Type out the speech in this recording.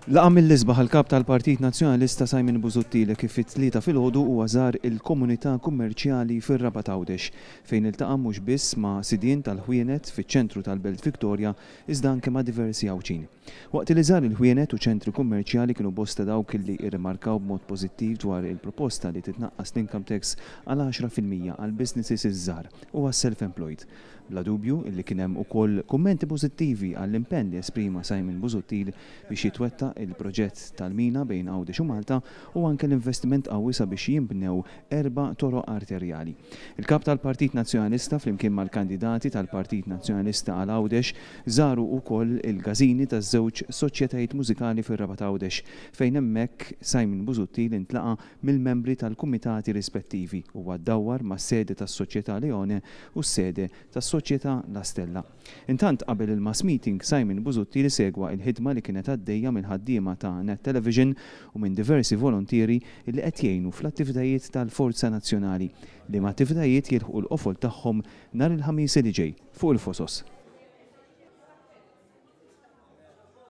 Laqgħa mill-isbaħ għall-Kap tal-Partit Nazzjonalista Simon Busuttil kif fit-Tlieta filgħodu huwa żar il-komunità kummerċjali fir-Rabat Għawdex fejn iltaqa' mhux biss ma' sidien tal-ħwienet fiċ-ċentru tal-Belt Victoria iżda anke ma' diversi Għawdxin. Waqt li żar il-ħwienet u ċentri kummerċjali kienu bosta dawk li rrimarkaw b'mod pożittiv dwar il-proposta li titnaqqas l-income tax għal 10% għall-businesses iż-żgħar u għas-self-employed. Bla dubju illi kien hemm ukoll kummenti pożittivi għall-impenn li esprima Simon Busuttil biex jitwettaq il-proġett tal-mina bejn Għawdex u Malta u anke l-investiment qawwi sabiex jinbnew erba' toroq arterjali. Il-Kap tal-Partit Nazzjonalista flimkien mal-kandidati tal-Partit Nazzjonalista għal Għawdex żaru wkoll il-każini taż-żewġ soċjetajiet mużikali fir-Rabat Għawdex fejn hemmhekk Simon Busuttil intlaqa' mill-membri tal-kumitati rispettivi. Huwa ddawwar mas-sede tas-Soċjetà Leone u s-sede tas-Soċjetà La Stella. Intant qabel il-mass meeting Simon Busuttil segwa il-ħidma li kienet għaddejja mill-ħaddiema ta' Net Television u minn diversi volontieri li qed jgħinu fl-attivitajiet tal-Forza Nazzjonali, liema attivitajiet jilħqu l-qofol tagħhom nhar il-Ħamis li ġej fuq il-Fosos.